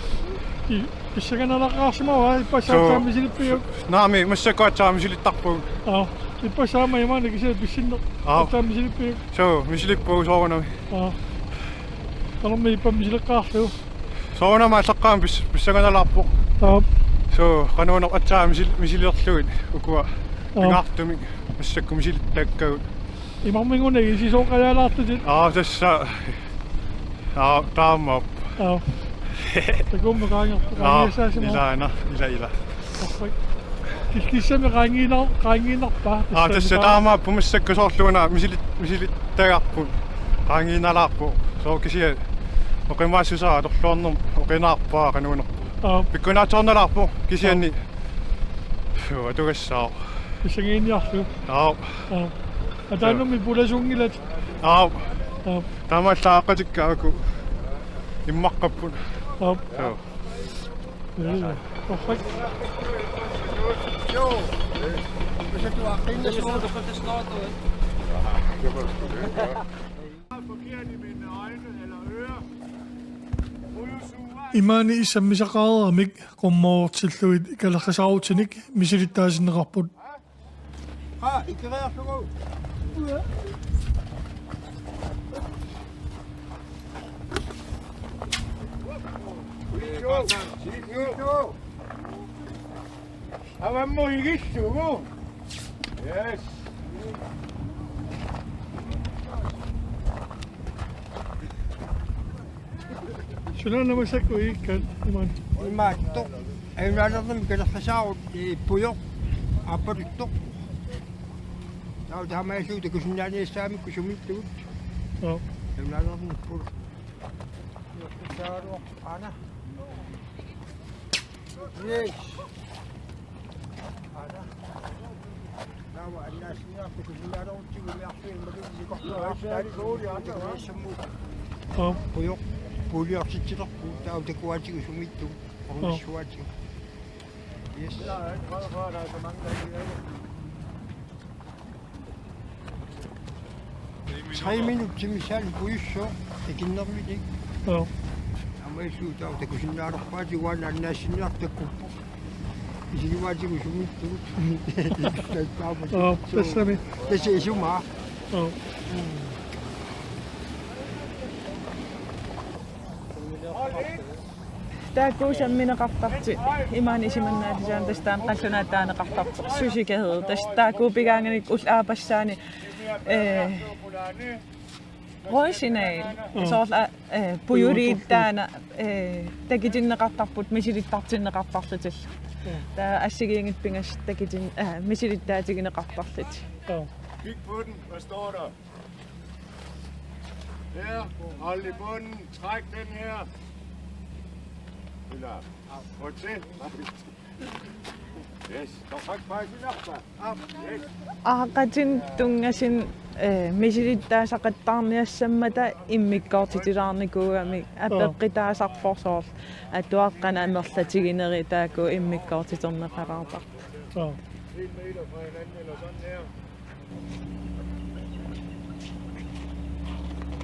i-, pissanganalaarsimavaa, ippassaq. Suu. Aatsaat misilippiuk? Naamik, massakkut aatsaat misilittarpugut. Aa. Ippassaq aamma imaanna kisiat pissinneq. Aa. Aatsaat misilippiuk? Suu, misilippugut soorunami. Aa. Qanormi ippa misileqqaarlugu? Soorunami aallaqqaammut pis-, pissanganalaarpoq. Aap. Suu, qanoruna aatsaat misil-, misilerlugit ukua. Aap. Pingaartumik massakkut misilittaakkagut. Imarmik una isisooqajaalaartutit. Aa, tassa. Aa, taamaappoq. Aap. Takuummi qaangerpoq, aa, qaangiassaasimasoq. Ilaana, ila, ila. Perfekt. Kil-, kissami qaangiina-, qaangiinnarpa? Aa, tassa taamaappoq, massakkut soorlu una misilit-, misilittagarput. Qaangiinnalaarpoq. Sooq kisiat oqimaassusaa atorluarnermut oqinaarpaa qanuunerpoq. Aa. Pikkunaatsoornalaarpoq kisianni. Aa. Suu, atugassaaq. Pissangiinniarlugu. Aa. Aa. Ataanumi pulasuunngilat. Aa. Aa. Taamaallaat aaqqatikka uku immaqqapput. Aa. Suu. Perfekt. Imaani sammisaqareeramik qummoortillugit kalerrisaarutinik misilittaasinneqarput. Aa, ikeriarlugu. Avammut igillugu. Yes. Suna namasakku iikkat iman. Imaattoq. Ajunaalernermi kalerrisaarut, ee, pujoq aappaluttoq. Taava taamaalilluta kusinnaaniassaamikku sumiittugut. Joo. Ajunaalernermi pujoq. Aana. Yes. Aana. Taava annaassinniartut kusinnaalerutsigit umiarsuit makisikorluartaat. Aap. Pujoq puuliortitsilerpugut taava takuaatigut sumiittugut. Aap. Ornissuaatigut. Yes. Tre minutsit missaani pujussuaq ikinnerminik. Joo. Aamma illuutaaq takusinnaalerpaatigut uanga annaassinniartut takkuppoq. Isigivaatigut sumiittugut. Joo, tassami. Tassa isumaa. Joo. Taakku sammineqartartut imaani isumannaallisaanut tassa taanna qallunaatut taaneqartarpoq. Sushi Gade, tassa taakku pigaanganik ullut aappassaani, ee, røgsignal. Mm. Soorlu, ee, pujuliit taanna, ee, takutinneqartarput misilittartinneqartarlutillu. Mm. Taava assigiinngitsut pingasut takutin-, ee, misilittaatigineqartarlutik. Mm. Kig på den. Hvad står der? Her, hold i bunden, træk den her. Eller, prøv til. Yes, så træk faktisk op, så. Op, yes. Aaqqatinik tunngasunik, ee, misilittaasaqattaarniassammata immikkoortitilaarnikuugamik apeqqutaasarpoq soorlu atuaqqana amerlatigineri taakku immikkoortiterneqalaartarput. Joo. En meter fra hinanden eller sådan her.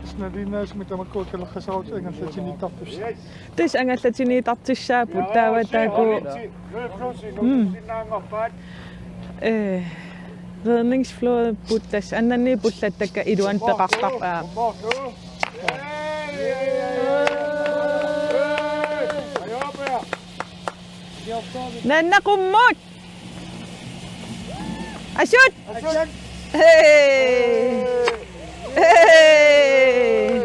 Sinaviinnaasimik tamakku kalerrisaarut angallatiniittartussaapput. Tassa angallatiniittartussaapput taava taakku. Mm. Ee, redningsflådebåd tassa annanni pullattakka iluani peqartarpaa. Nanna qummut! Asut! Asut! Hey! Hey!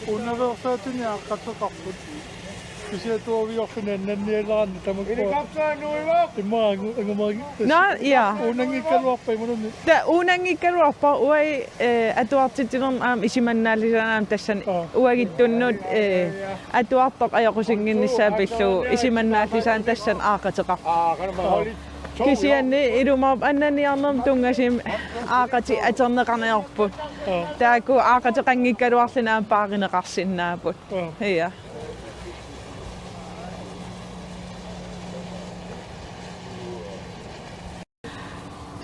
Unaveersaatini aaqqateqarput. Kisianni tuaviorfini annannialeraanni tamakku. Helikopter nu i luft! Immaqa angu-, angumaaragi. Nå, ja. Uunanngikkaluarpat imaluunniit. Taava uunanngikkaluarpat uagut, ee, atuartitsinermi aamma isumannaallisaanermi tassani. Aa. Uaguttunnut, ee, atuartoq ajoqusinnginnissaa pillugu isumannaallisaaneq tassani aaqqateqarpoq. Aa, qanoq ma holdi. Kisianni ilumoorpoq annaniarnermut tunngasumik aaqatit atorneqarniarput. Taakku aaqateqanngikkaluarluni aamma paarineqarsinnaapput. Ja.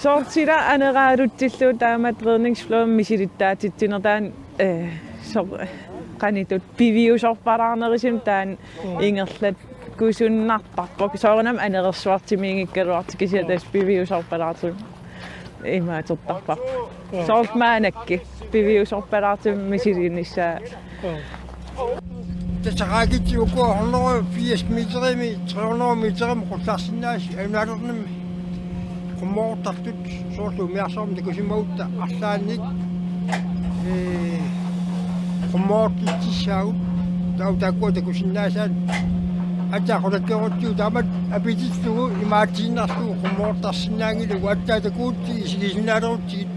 Soorlu aneraalutsillugu taamatut redningsflådemi misilittaatitsineq taanna, eh, soorlu qanoq ittut piviusorpalaarnerusumik taanna ingerlatkusunnartarpoq. Soorunami anerersuartimiinngikkaluartoq kisianni tassa piviusorpalaartumik imaatortarparput. Soorlu maannakkut piviusorpalaartumik misilinissaa. Tassa raketti ukua hundrede firs meterimik, tre hundrede meterimik qullarsinnaasut ajunaarnermi. Qummoortartut soorlu umiarsuarmi takusimagutta arlaannik, ee, qummoortitsissaagut, taava taakkua takusinnaasaat. Ataa qulakkeerutsigu taamatut apitillugu imaatiinnarlugu qummoortarsinnaanngilagut, ataa takuutsigit isigisinnaalerutsigu.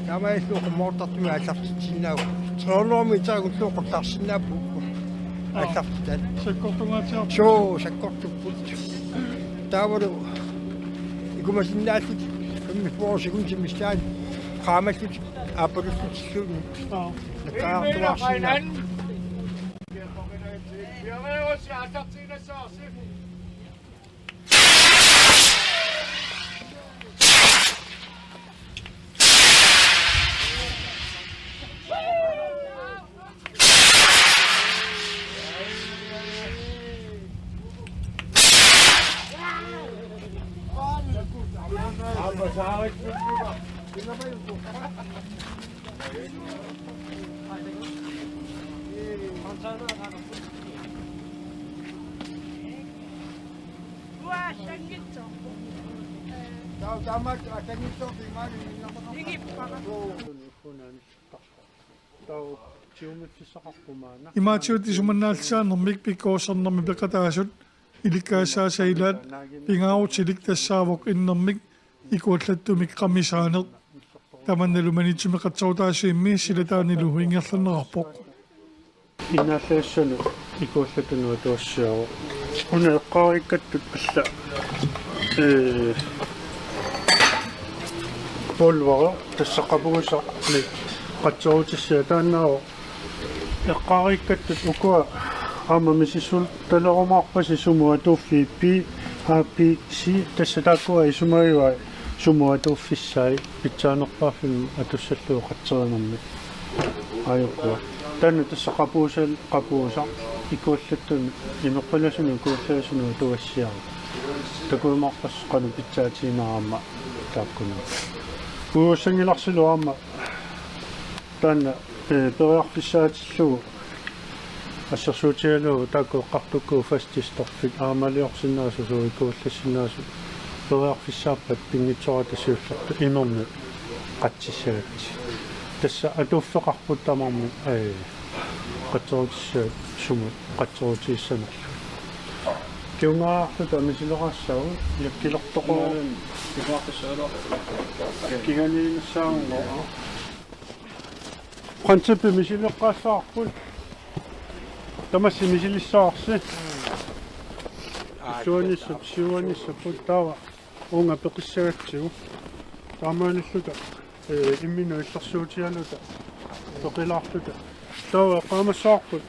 Taamaalillugu qummoortartumik aallartitsinnaavugut. Tre hundrede meterigullugu qullarsinnaapput. Aallartitaat. Sakkortungaatsiarput. Suu, sakkortupput. Taavalu ikumasinnaallutik femogfyrre sekundit missaani qaamallutik aappalullutilluunniit. Aa. Nakkaartuaarsinnaa. Imaatigut isumannaallisaanermik pikkorissarnermi peqataasut ilikkagassaasa ilaat pingaarutillit tassaavoq innermik ikuallattumik qamisaaneq. Tamannalu Maniitsumi qatserutaassuimmi silataanilu ingerlanneqarpoq. Innaallagassanut ikuallattunut atuassiaavoq. Una eqqaariikkattut alla, ee, pulveri, tassa qapuusaq, qatserutissiaq taannaavoq. Eqqaariikkattut ukua aamma misissultalerumaarpasi sumut atuuffiit B, A, B, C, tassa taakkua isumagivaat sumut atuuffissaat pitsaanerpaaffimmi atussallugu qatserinermi. Aajukkua. Taanna tassa qapuusaq, qapuusaq ikuallattunut, imerpalasunut ikuallasunut atuassiaavoq. Takujumaarpassi qanoq pitsaatiginera aamma taakkununnga. Puigussanngilarsilu aamma taanna, ee, periarfissaatillugu assersuutigalugu taakku eqqartukkagut faststoffit aamaliorsinnaasut, suu, ikuallassinnaasut, periarfissaappat pinngitsoorata siullertut imermik qatsissagatsigit. Tassa atuuffeqarput tamarmik, ee, qatserutissat sumut qatserutigissanerlugu. Kingornagut misileqassaagut, jakkilertoqaruit. Kinganiinnassaanngua. Qantipi misileqqaassavarput. Tamassi misilissavarsi. Illuanissap, siuanissapput taava uunga peqissagatsigu. Taamaalilluta, ee, imminut illersuutigaluta peqilaarluta. Taava eqqaamassavarput.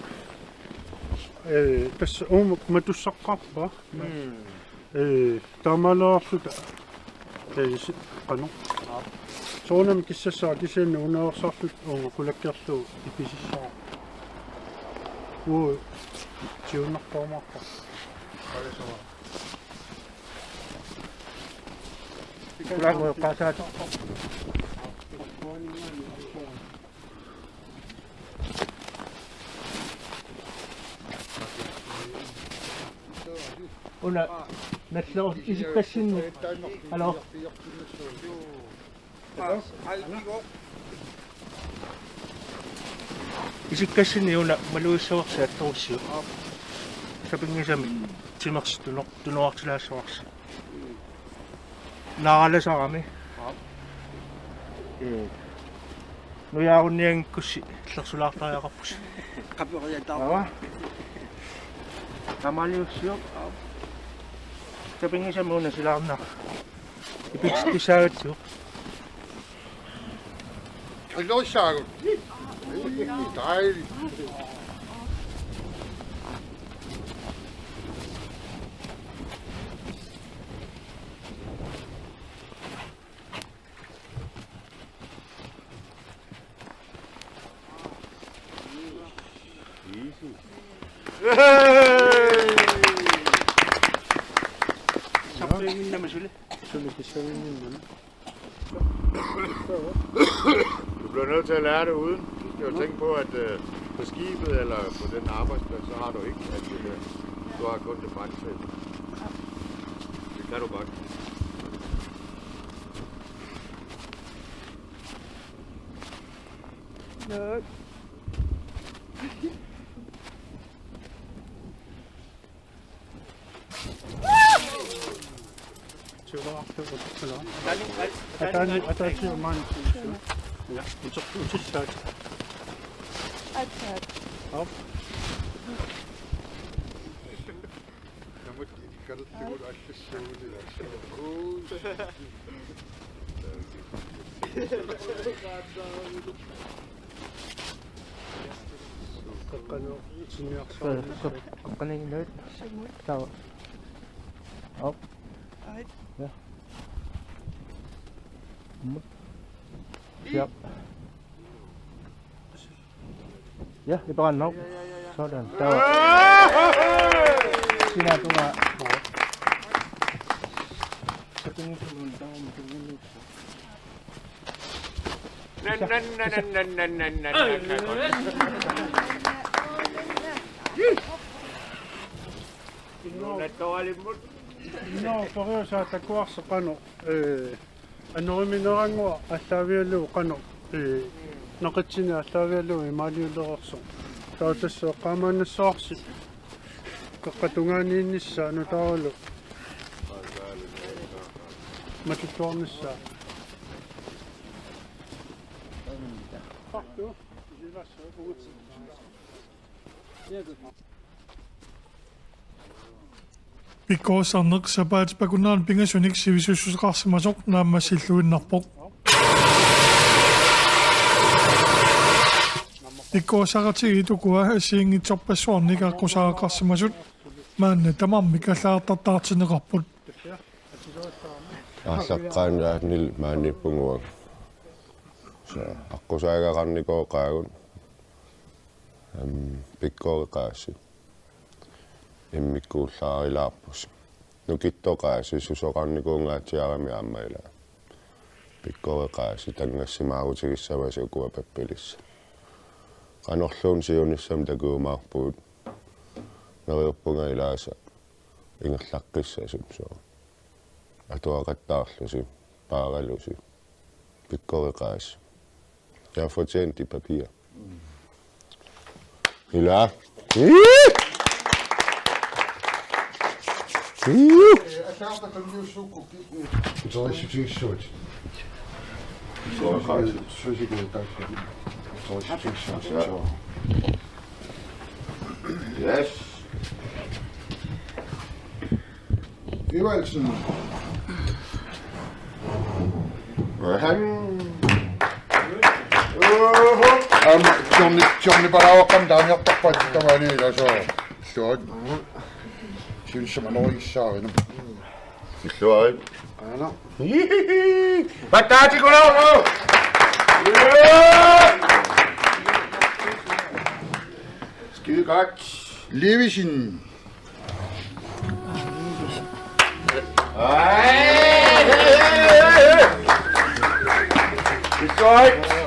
Ee, tassa uuma matussaqqaarpaa. Mm. Ee, taamaaliorluta. Ee, si-, qanoq. Soorunami kissassara kisianni unaveersaarluta uunga qulakkeerlugu ipisissaaq. Uu, siunnartorumaarpara. Qulakkeerlugu eqqaasaat. Una nalleq isikkassinni. Aluu. Isikkassinni una malugissavarsi attorussiuk. Sapinngisamik timersoq tuno-, tunuartilaassavarsi. Naaralasarami. Aap. Ee. Nujaarunnianngikkussi illersulaartariaqarpusi. Qaperiataarpoq. Aava. Taamaaliussiuk. Aap. Tapinngisamik una silaarnaq. Ipitsitissaagatsigit. Kallorsaagut. Dejligt. Du bliver nødt til at lære det uden. Du skal jo tænke på, at øh, på skibet eller på den arbejdsplads, så har du ikke alt det der. Du har kun det brændsel. Det kan du godt. Siulaarlugu. Ataani, ataani maani. Ja, uter-, utissaat. Attaat. Op. Qaqqaniinnaq. Taava. Op. Ait. Ja. Mut. Ja. Ja, det er bare nok. Sådan. Der var. Sina, du var. Så det er nu, du var. Nå, for jeg sagde, der går så bare nu. Øh, anneriminerannguaq aallaavigalugu qanoq, ee, naqitsinni aallaavigalugu imaaliulereersoq. Taava tassa eqqaamaannassavarsi qaqqap tungaaniinnissaa nutaarlu matuttuarnissaa. Pikkorissarneq sapaatip akunnerani pingasunik sivisussuseqarsimasoq naammassilluinnarpoq. Pikkorissaqatigiit ukua assigiinngitsorpassuarnik aqqusaagaqarsimasut maanna tamarmik allagartartaartinneqarput. Aallaqqaataanilu maaniippunga uanga. Aqqusaagaqarnikooqaagut. Am, pikkoreqaasi. Immikkuullaarilaarpusi. Nukittoqaasi, susoqarnikuungaatsiarami aamma ilaa. Pikkoreqaasi, tanngassimaarutigissavarsi ukua pappilissat. Qanorluunniit siunissami takujumaarpugut. Neriuppunga ilaasa ingerlaqqissasut soo. Atuaqattaarlusi, paaralusi. Pikkoreqaasi. Jeg har fortjent de papirer. Ilaa. Ii! Ii! Yes. Evaldsen. Hvad han? Aamma Johnny, Johnny Parawakan taaniartarpaat tamaani ilaasa. Suut. Siulissama Norge saarina. Illuarit. Aana. Pattaatikuloorlu! Skide godt. Levisin. Ej, hey, hey, hey, hey. Illuarit.